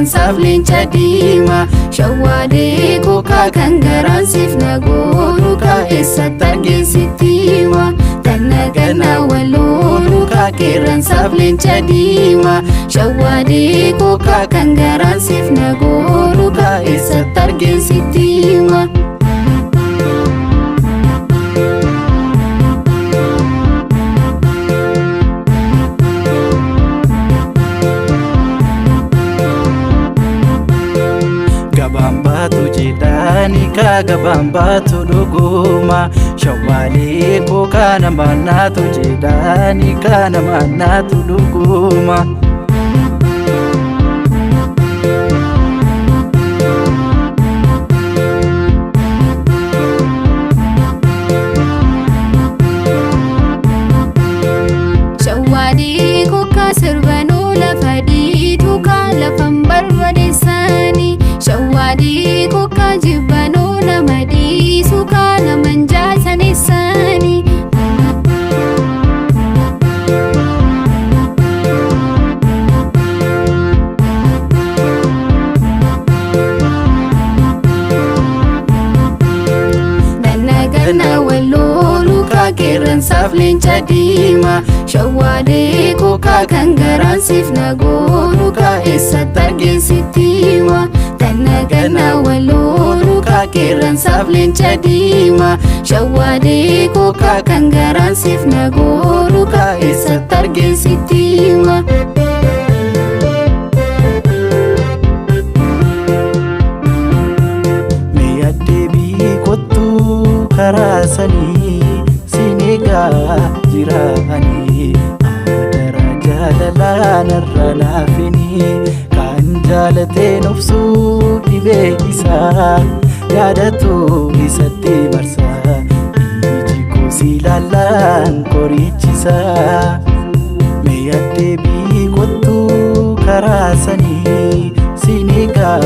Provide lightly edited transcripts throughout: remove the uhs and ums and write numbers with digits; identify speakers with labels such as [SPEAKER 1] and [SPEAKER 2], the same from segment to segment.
[SPEAKER 1] qeerransaaf leenca diimaa. Shawwaadee kookaa kan garaan siif nagoonu kaa eessatti argeen sitti hima. Ganna ganna waloonu kaa qeerransaaf leenca diimaa. Shawwaadee kookaa kan garaan siif nagoonu kaa eessatti argeen sitti hima.
[SPEAKER 2] Gabaan baatu jedhaani kaa gabaan baatu dhuguma. Shawwaalee koo kana maannaatu jedhaani kana maannaatu dhuguma.
[SPEAKER 1] Shawwaadee kookaa sirbanuu lafa dhiituu kaa lafan barbadeessanii. Shawwaadee kookaa jibbanuu nama dhiisuu kaa naman jaataneessanii. Ganna ganna walloolu kaa qeerransaaf leenca diimaa. Shawwaadee kookaa kan garaan siif nagoonu kaa eessatti argeen sitti hima. Ganna ganna walloolu kaa qeerransaaf leenca diimaa. Shawwaadee kookaa kan garaan siif nagoonu kaa eessatti argeen sitti hima.
[SPEAKER 2] Mee addeebii kottuu karaa sanii siin eegaa jiraanii. Adara jaalalaa narra laafinii kan jaalateen obsuu dhibee isaa yaadatu isatti marsaa. Iji koo si ilaallaan qorichisaa. Mee addeebii kottuu karaa sanii siin eegaa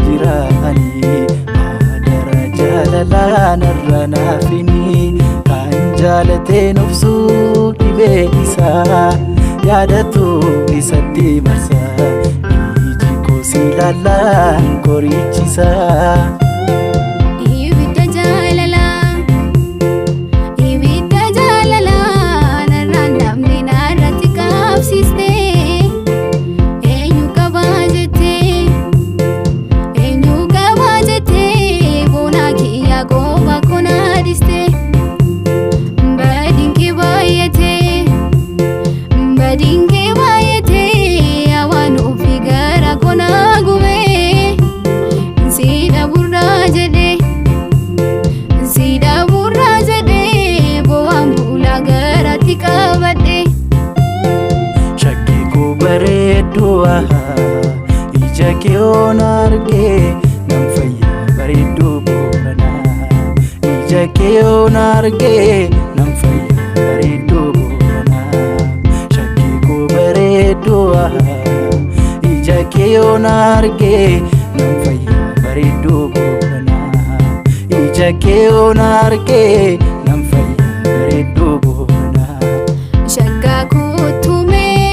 [SPEAKER 2] jiraanii. Adara jaalalaa narra laafinii kan jaalateen obsuu dhibee isaa yaadatu isatti marsaa. Iji koo si ilaallaan qorichisaa.
[SPEAKER 1] Ibidda jaalalaa, ibidda jaalalaa, narraan namni narratti qabsiiste. Eenyu qabaa jettee, eenyu qabaa jettee, boonaa kiyyaa qooba konaa dhiste. Badiin kee baay'atee, badiin kee baay'atee, hawaan ofii gara konaa gubee. Siidha burraa jedhee, siidha burraa jedhee, bo'aan bulaa garatti qabadhe.
[SPEAKER 2] Shakkii koo bareedduu ija kee oon argee nan fayyaa bareedduu booranaa. Ija kee oon argee nan fayyaa bareedduu booranaa. Shakkii koo bareedduu ija kee oon argee nan fayyaa bareedduu booranaa. Ija kee oon argee nan fayyaa bareedduu booranaa.
[SPEAKER 1] Shaggaa kottumee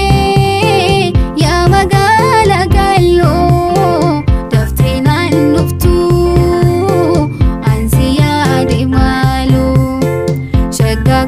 [SPEAKER 1] yaa magaala galloo daftee naan dhuftuu ansi yaade maaloo. Shaggaa.